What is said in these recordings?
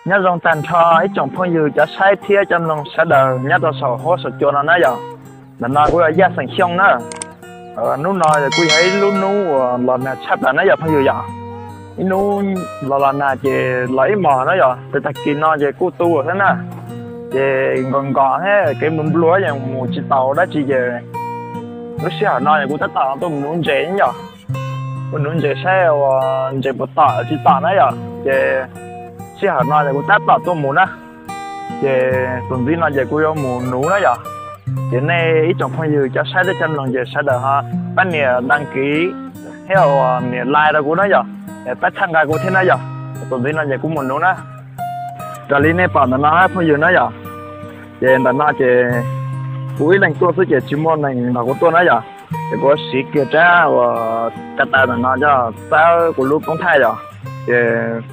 Nyob zoo tag nrho ib tsoom phooj ywg cov saib thiab cov mloog sawv daws nyob rau saum huab saum cua no na yom. Ntawm no kuv yog Yaj xeem Xyooj na. Hnub no kuj yog ib lub hnub uas los nag tshaj plaws na yom phooj ywg yom. Ib hnub los los nag ces los ib hmos na yom, ces tag kis no ces kuj tu thiab na. Ces nkos nkos thiab kev npluag npluag yeej mus tsis tau dab tsi ces lub sij hawm no ces kuv tab tom tuaj mus nuv ntses yom. Kuv nuv ntses saib ua ntses puas tom tsis tom na yom, ces sij hawm no ces kuv tab tom tuaj mus na. Ces tus ntxiv no ces kuv yuav mus nuv na yom. Ces nej ib tsoom phooj ywg cov saib thiab cov mloog ces sawv daws ho pab nias đăng ký thiab ua nias like rau kuv na yom, pab txhawb nqa kuv thiab na yom. Tus ntxiv no ces kuv mus nuv na. Raws li nej pom ntawm no phooj ywg na yom, ces ntawm no ces kuv ib leeg tuaj xwb ces tsis muaj neeg nrog kuv tuaj na yom. Ces kuv siv kiag rab uas ka taw ntawm no coj txawb kuv lub koob thaij yom. Ces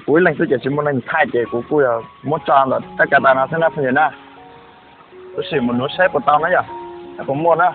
kuv ib leeg xwb ces tsis muaj neeg thaij ces kuv kuj yog muab tso ntawm rab ka taw no xwb na phooj ywg na. Tab sis mus nuv saib puas tau na yom, puas muaj na.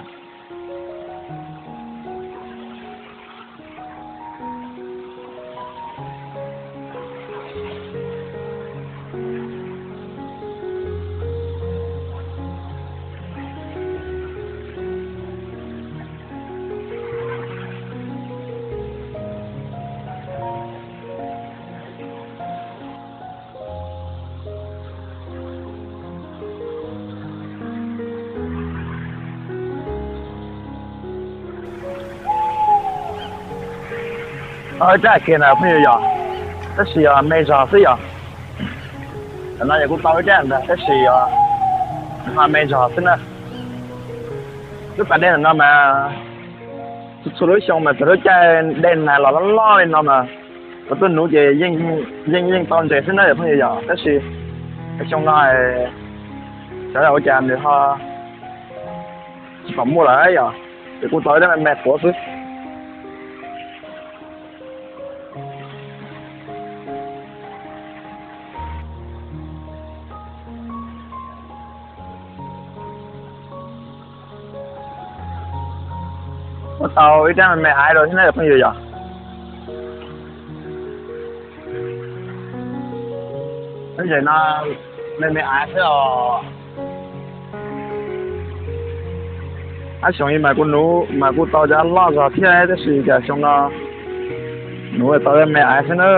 Tau ib rab kiag na phooj ywg yom, tab sis yog me zog xwb yom. Tam no yog kuv tau ib rab ntag tab sis yog ho me zog xwb na. Lub pas dej ntawm no mas txhua txhua lub xyoo mas txog lub caij dej nag los loj loj li no mas kuv tuaj nuv ces yeej yeej tau ntses xwb na yom phooj ywg yom, tab sis xyoo no xyov yog ua cas nws ho tsis pom muaj lawm yom, ces kuv tau ib rab me me quav xwb. Kuv tau ib rab me me aiv rau thiab na phooj ywg yom. Ntses no me me aiv xwb os. Ab xyoo ib mas kuv nuv mas kuj tau cov loj zog thiab tab sis cas xyoo no nuv tau me aiv xwb na.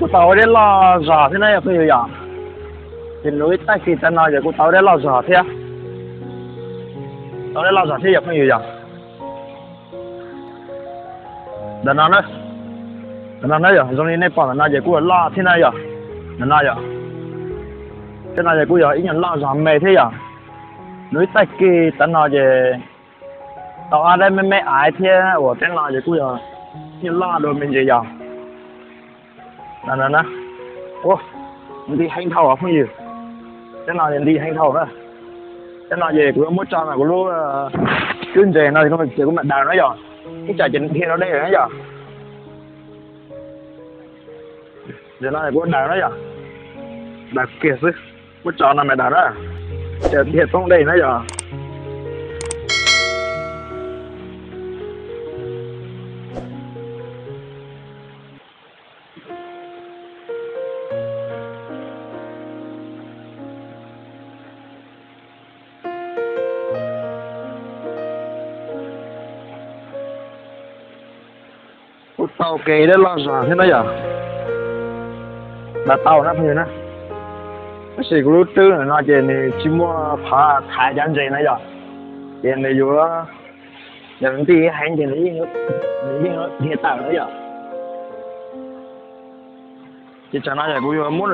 Kuj tau ua dej loj zog thiab na yog phooj ywg yom. Ces nuv ib tag kis tav no ces kuj tau ua dej loj zog thiab. Tau ua dej loj zog thiab yog phooj ywg yom. Ntawm no na, ntawm no na yog zoo li nej pom ntawm no ces kuj loj thiab na yog. Ntawm no yog, tej no ces kuj yog ib nyuag loj zog me thiab yog. Nuv ib tag kis tav no ces tau ob dab me me aiv thiab uas tej no ces kuj yog ib nyuag loj dua me ntsis yog. Nti heev dhau phooj ywg, tej no nti heev dhau na. Tej no ces kuv yuav muab tso mas kuv lub cub ntses no ces kuv mam daws na yog, ib tsam ces dhia rau dej na yog. Ntses no kuv daws na yog, daws kiag xwb, muab tso no mas daws na, ces dhia toob dej na yog. Kuj tau kev dej loj zog thiab na yog, daws tau na phooj ywg na. Tab sis kuv lub rwb no ces nws tsis muaj qhov thaiv cov ntses na yog, ces nws yuav, yog nti heev ces nws yeej dhia tawm na yog. Ces tsam no yog kuv yuav muab,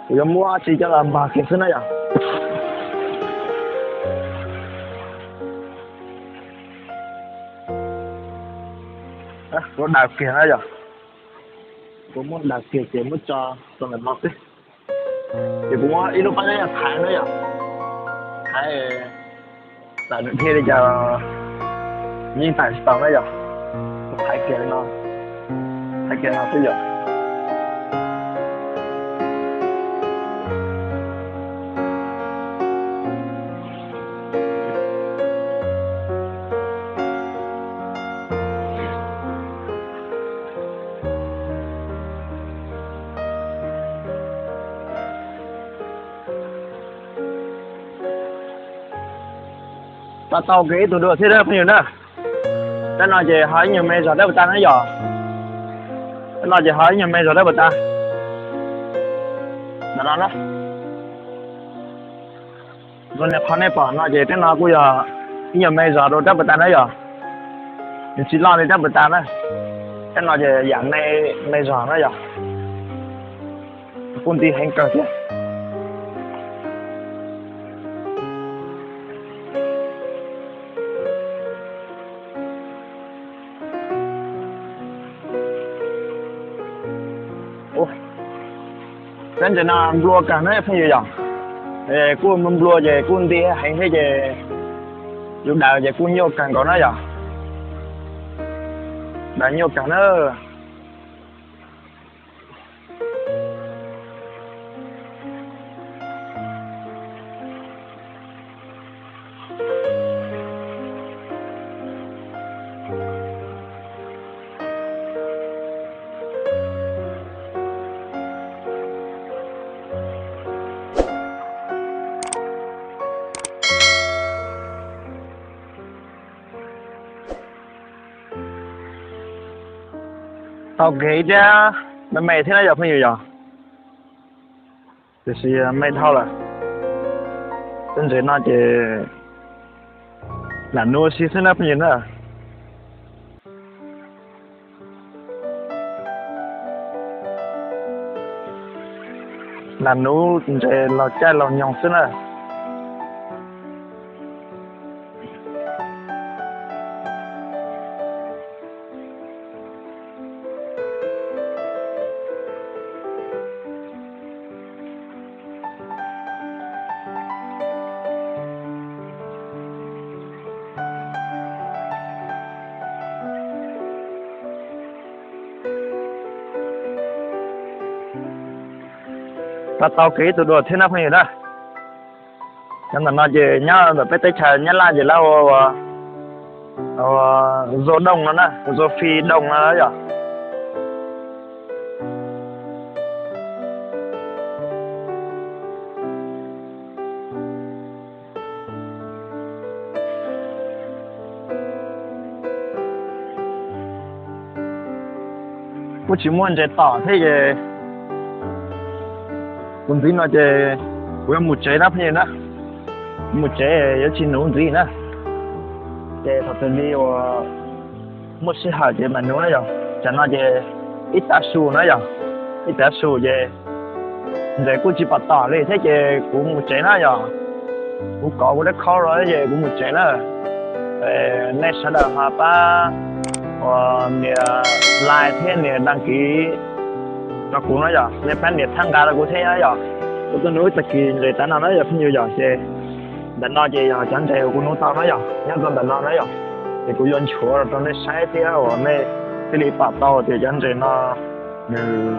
kuv yuav muab tsi coj los npog kiag xwb na yog. Kuv daws kiag na yog, kuv muab daws kiag ces muab tso rau ntawm no xwb. Ces kuv muab ib lub pob zeb thaiv na yog, thaiv tawm nws dhia li cas yeej tawm tsis tau na yog. Kuv thaiv kiag li no, thaiv Kiag no xwb yom. Pab tau kiag ib tug dua thiab na phooj ywg na. Tej no ces ho ib nyuag me zog dawb paug tas na yom. Tej no ces ho ib nyuag me zog dawb paug tas. Ntawm no na. Zoo li qhov nej pom no ces tej no kuj yog ib nyuag me zog rau dawb paug tas na yom. Nws tsis loj li dawb paug tas na. Tej no ces yam me, me zog na yom. Kuj nti heev kawg thiab. Ua, peb ntses no nplua kawg na phooj ywg yom. Kuj nplua ces kuj nti heev thiab ces yus daws ces kuj nyuaj kawg nkaus na yom. Daws nyuaj kawg na. Tau kev thiab, me me thiab na yom phooj ywg yom. Tiam sis me dhau lawm. Tej ntses no ces lam nuv si xwb na phooj ywg na. Lam nuv ntses los caij los nyoog xwb na. Pab tau kev ib tug dua thiab na phooj ywg na. Cov ntawm no ces nyob ntawm peb teb chaws Nyab Laj ces lawv ua, ua, ua zoo dooj no na, zoo fi dooj no yom. Kuj tsis muaj ntses tom thiab ces kuv ntxiv no ces kuv yuav mus tsev na phooj ywg na. Mus tsev yuav tsis nuv ntxiv na. Ces thaum twg li uas muaj sij hawm ces mam nuv na yom. Tsam no ces ib tav su na yom, ib tav su ces ntses kuj tsis pom tom li thiab ces kuv mus tsev na yom. Kuv kov kuv dab khob los ces kuv mus tsev na. Nej sawv daws ho pab ua nias like thiab nias đăng ký rau kuv na yom, nej pab nias thab nqa rau kuv thiab na yom. Kuv tuaj nuv ib tag kis ntses tav no na yom phooj ywg yom. Ces ntawm no ces yog cov ntses uas kuv nuv tau na yom, nyob rau ntawm no na yom. Ces kuv yuav nchuav rau nej saib thiab uas nej thiaj li pom tau tias cov ntses no nws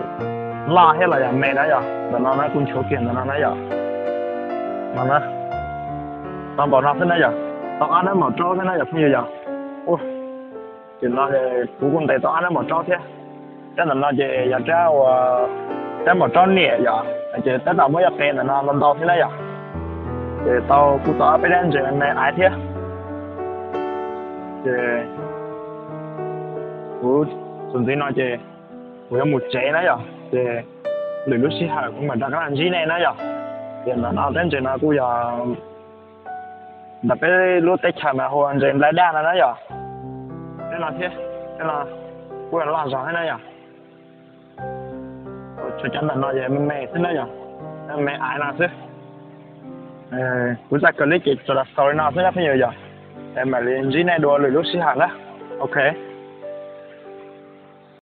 loj thiab los yog me na yom. Ntawm no na kuv nchuav kiag ntawm no na yom. No na, tau npaum no xwb na yom. Tau ob hnab maum raub xwb na yom phooj ywg yom. Ces no kuv kuj ntes tau ob hnab maum raub thiab. Rab ntawm no ces yog rab uas rab maum raub niam yom, ces tab tom muab coj qe ntawm no ntau ntau thiab na yom. Ces tau kuj tau ob peb rab ntses me me aiv thiab. Ces kuv txuas ntxiv no ces kuv yuav mus tsev na yom, ces lwm lub sij hawm kuv mam rov qab los ntsib nej na yom. Ces ntawm no rab ntses no kuj yog ntawm peb lub teb chaws mas hu ua ntses nplai daj no na yom. Rab no thiab, rab no kuj yog loj zog thiab na yom. Tsuas cov ntawm no yog me me xwb na yom, me aiv no xwb. Kuv zaj clip ces tsuas los xaus li no xwb na phooj ywg yom. Mam li ntsib nej dua lwm lub sij hawm na. Ok.